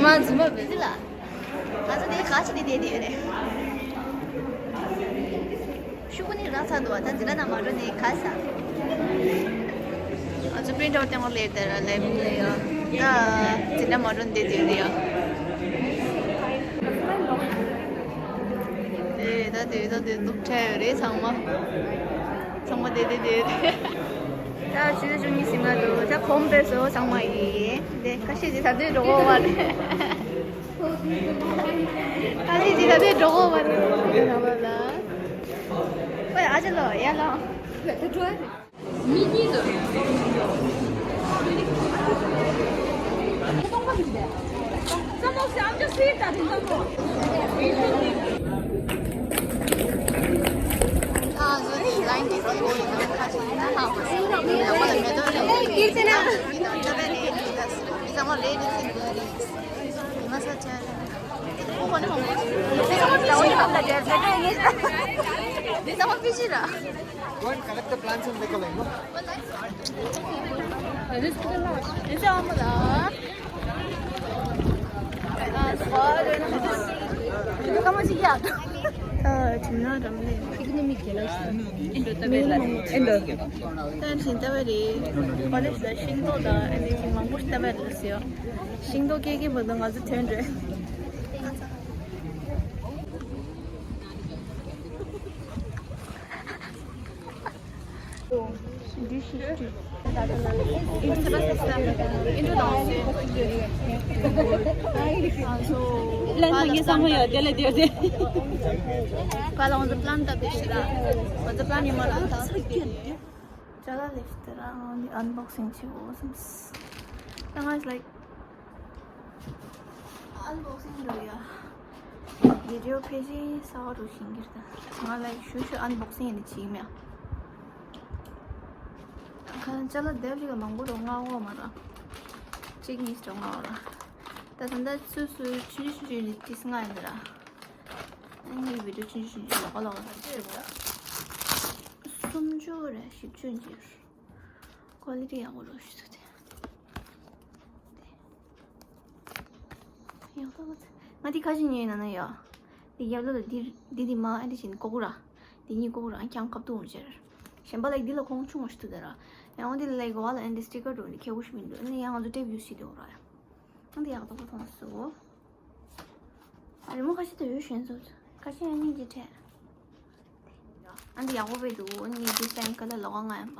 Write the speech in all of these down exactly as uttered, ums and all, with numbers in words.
ང་རྫུན་མ་མི་འདི་ལ། ང་ཚོ་དེ་ག་ཅི་ནས་བསྡད་དེ་ཡོད་རེད། ཤུ་གུ་ནི་རག་ཚར་འདུག་བ། ད་འཛིན་གྲྭ་ནང་མ་འགྲོ་ནས་ག་ས། ང་ཚོ་པི་རིན་ཊ་ཨའུཊ་སྟེང་ལ་སླེབས་དེ་ར་ལེབ་ལེ་ཡ། ད་འཛིན་གྲྭ་མ་འགྲོ་ནས་བསྡད་དེ་ཡོད་རེད་ཡ། ཨེ་ད་དེ་ད་དེ་འདུག་འཕྲད་ཡོད་རེད་ཚང་མ། ཚང་མ་བསྡད་དེ་བསྡད་ཡོད་རེད། ད་ཕྱི་ཚེས་བཅུ་གཉིས་ཟིན་མ་འདུག་ད་གོམ་པས་སོ་ཚང་མ་ཡིན། དེ་ཁ་ཤས་ཀྱིས་ད་དུང་འགྲོ་གི་མ་རེད། ཁ་ཤས་ཀྱིས་ད་དུང་འགྲོ་གི་མ་རེད། ཨོའེ་ཨ་ཅེ་ལོ་ཡ་ལོ། Go and collect the plants and make a way, no? ད་ཤིང་ཏོག་དང་ཨ་ནི་ཤིང་མང་པོ་ཞིག་བཏབ་པ་རེད་ཟེར། ཤིང་ཏོག་སྐྱེ་གི་མི་འདུག་ང་ཚོ་ཐོན་འགྲོ། Unboxing to awesome. Like Unboxing འགྲོ་ཡ། བི་ཌི་ཡོ་ཕལ་ཆེར་གསར་པ་འགྲོ་བཞིན་གྱི་རེད། ང་ལ་ཞུ་ཞུ་unboxing ཡིན་ནི་བྱེད་མེད། ཁ་ཅ་ལག་དེབ་ཅིག་ལ་མང་པོ་འགྲོ་ང་འོ་མ་ར། གཅིག་གཉིས་འགྲོ་ང་འོ་ར། ད་ད་ལྟ་སུ་སུ་ཆུང་ཆུང་ཆུང་ཆུང་ནི་ཏིས་ང་ཡིན་ར། ཨ་ནི་བི་ཌི་ཡོ་ཆུང་ཆུང་ཆུང་ཆུང་ལོག་ལོག་ལ་ཅི་རེད་ར། སུམ་ཅུ་རེད་བཞི་བཅུ་འགྱུར། ཀོ་ལི་ཊི་ཡག་པོ་རོ་ཞིག་ཐུག་སྟེ། ཡག་པོ་ང་དེ་ཁ་ཅིག་ཉོས་ན་ན་ཡ། དེ་ཡག་ལོ་ལ་དེ་དེ་དེ་མ་ཨ་དེ་བཞིན་ཀོ་ཀུ་ར། དེ་གཉིས་ཀོ་ཀུ་ར་ཨ་ཀྱང་ཁབ་ཏུ་འོང་ཆེར། གཞན་པ་ལ་དེ་ལ་ཁོང་ཆུང་བ་ཞིག་ཐུག་དེ་ར། ཡང་འོང་དེ་ལ་ལའི་གོ་བ་ལ་ཨ་དེ་སི་ཊི་ཀར་འགྲོ་ནི་ཁེ་བོ་ཞིག་མི་འདུག་ཨ་ནི་ཡང་ང་ཚོ་ཊེབ་ཡུ་སི་དེ་འོ་ར་ཡ། ཨ་དེ་ཡག་པོ་མཐོང་སོ། རི་མོ་ཁ་ཤས་དེ་ཡོད་ཞན་སོ། ཁ་ཤས་ཨ་ནི་གི་ཕྲད། ཨ་འདི་ཡག་པོ་བས་འདུག་ཨ་ནི་འདི་སའིན་ཁ་ལ་ལོག་ང་ཡིན་པ།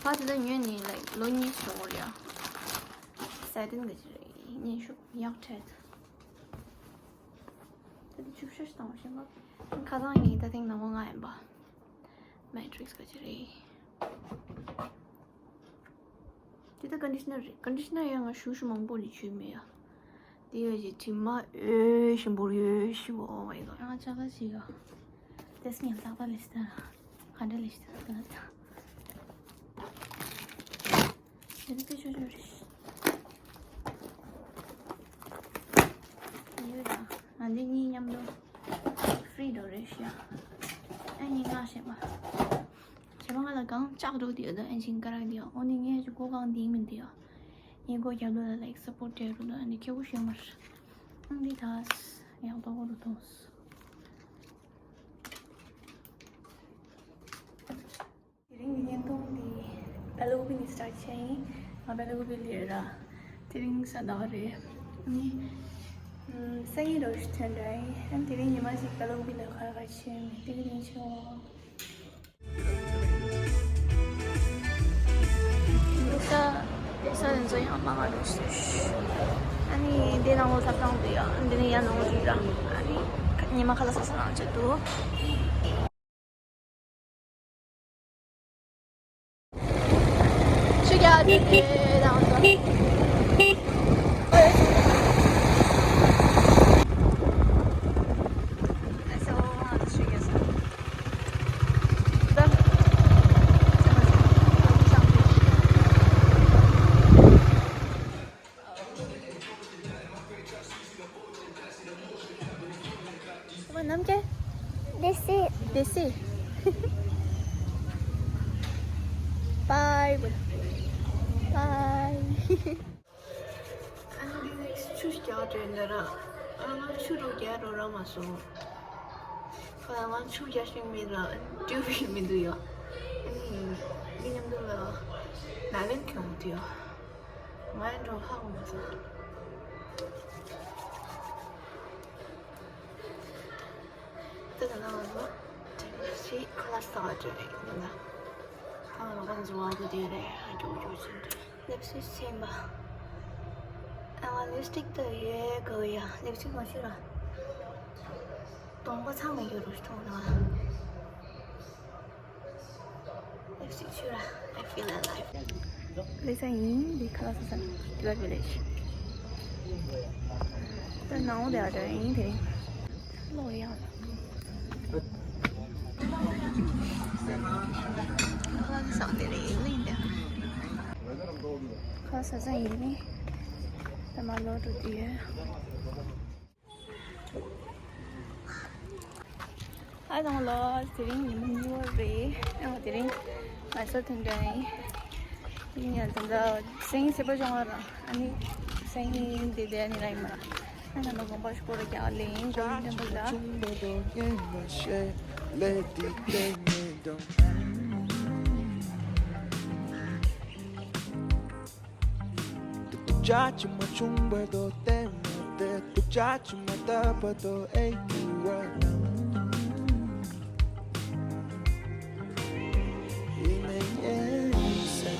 ཕ་དེ་ལ་ཉོས་ནི་ལའིག་ལོ་གཉིས་སོ་རེད་ཡ། སའི་ཏན་ག་ཅི་རེད་ཉན་ཤུགས་ཡག་འཕྲད། ད་དེ་ཆུ་བཤལ་ཞིག་བཏང་བ་ཤེས་པ། ཁ་སང་ངའི་ད་ཐེངས་ནང་མ་ང་ཡིན་པ། མེ་ཊི་རིག་སི་ག་ཅི་རེད། དེ་ད་ཀོན་ཌི་ཤི་ནར་རེད། ཀོན་ཌི་ཤི་ནར་ཡང་ང་ཞུ་ཞུ་མང་པོ་ནི་བྱུས་མེད་ཡ། དེ་ཡོད་ཅིག་དྲི་མ་ཨོ་ཞིམ་པོ་ཡོད་ཞུ། Oh my god ང་ཅག་ཅིག་ཡོད། དེ་སྙན་ལྷག་པ་ལས་ད་ག་འདྲ་ལས་ད་ད་ད་དེ་ནི་དེ་ཆོ་ཆོ་རེད། ཡོད་ད་ང་འདི་གཉིས་མཉམ་དུ་ཧྥི་རི་འགྲོ་རེད་ཤག་ཨ་ནི་ང་ཤེས་པ། བྱས་པ་ང་ལ་གང་ལྕགས་འགྲོ་དེ་ཡོད་ད་ཨན་ཅིང་ཀ་ར་དེ་ཡོད། ཨོ་ནི་ངས་ཅིག་གོ་གང་དེ་མིན་དེ་ཡོད། ངས་གོ་རྒྱབ་ལོ་ལ་ལའིག་སབ་པོར་ཊི་སྤྲད་རུ་ད་ཨ་ནི་ཁྱེད་གོ་ཤེས་མར། ཨང་དེ་ད་ཡག་པོ་རུ་ཐོངས། དེ་རིང་གི་བརྙན་ཐུང་འདི་བལ་ཀོ་པི་ནས་སི་ཊར་ཊི་བྱས་ཡིན། ང་བལ་ཀོ་པི་ལ་ཡོད་ར། དེ་རིང་གཟའ་ཟླ་བ་རེད། ཨ་ནི། ཨམ། སང་ཉིན་རོ་ཞིག་ཐོན་འདྲ་ཡིན། ཨ་ནི་དེ་རིང་ཉི་མ་ཞིག་བལ་ཀོ་པི་ལ་ཁ་ཁ་ཆེ་མི་དེ་གི་རིང་ཆེ་བ། ས་ས་ལན་ཚོ་ཡང་མ་ང་རོ་ཞིག་ཨ་ནི་དེ་ནང་ལོ་ཐབ་ཐང་དུ་ཡང་འདི་ནས་ཡང་ནང་ལོ་ར། ཨ་ནི་ཉི་མ་ཁ་ལ་ས་ས་ནང་ཆེ་དུ། That's it. That's it. Bye. Bye. ཆུ་རྒྱག་འདྲ་འདྲ་ར། ཨ་ང་ཆུ་རུ་རྒྱག་རོགས་ར་མ་སོང་། ཁ་ང་ཆུ་རྒྱག་ཤིང་མི་ལ་འདྲུ་བའི་མི་འདུག་ཡ། ཨ་ནི་མི་མཉམ་དུ་ལ་ནཱ་ལེན་ཁྱོང་དུ་ཡ། ང་འགྲོ་ཧ་གོ་མ་སོང་། ད་ད་ང་ལ་དེ་ཞིག་ཁ་ལག་ཟ་བ་འདྲ་རེད་འདི་ལ། ཁ་ལག་འཛུལ་བ་གི་དེ་རེད། ཨ་ཅོ་ཅོ་ཅོ་འདྲ། ལིབ་སི་སེམས་པ། ཨ་ང་ལིབ་སི་ཊིག་ད་ཡོད་གི་ཡ། ལིབ་སི་ཊིག་མ་ཤེས་ར། གདོང་པ་ཚང་མ་ཡོད་རུ་གཏོང་ན། ལིབ་སི་ཊིག་ཤེས་ར། I feel alive. ལིབ་སི་ཡིན་འདི་ཁ་ལག་ཟ་ས་Tibet Village. ད་ནང་འོ་དེ་ཨ་དྲ་ཡིན་དེ་རིང་། ལོ་ཡང་། ཁ་ལག་ཟ་ས་དེ་རིང་ལིང་དེ། ཁ་ལག་ཟ་ས་ཡིན་ནི། ད་མ་ལོ་འགྲོ་དུས་ཡོད། ཧ་དང་ལོ། དེ་རིང་ཉིན་མོ་གཉིས་པ་རེད། ཨ་དེ་རིང་ང་ཚོ་དེ་འདྲ་ཡིན། ཡིན་ཡང་དེ་འདྲ་སེང་སེ་པ་ཅོང་བ་ར། ཨ་ནི་སེང་དེ་དེ་ནི་ར་ཡིན་མ། ཨ་ན་ན་གོམ་པ་ཤོ་ར་རྒྱག་ལེ་ཡིན་གོ་ཡིན་དེ་འདྲ་ལ། Chachi ma chung ba do te ma te, chachi ma ta ba do e ki wa na. Ine ye se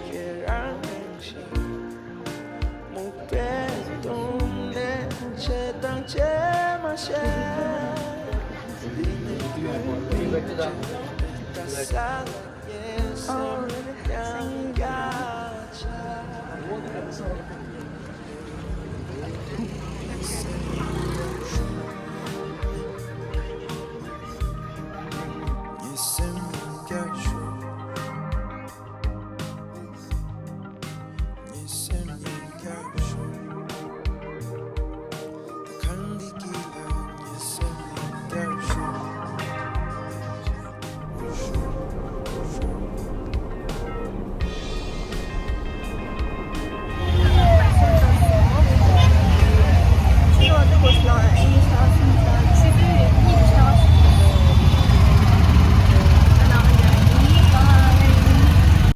ke rang shi. Mo pe dong ne che dang che ma she. Ine ye ta sa.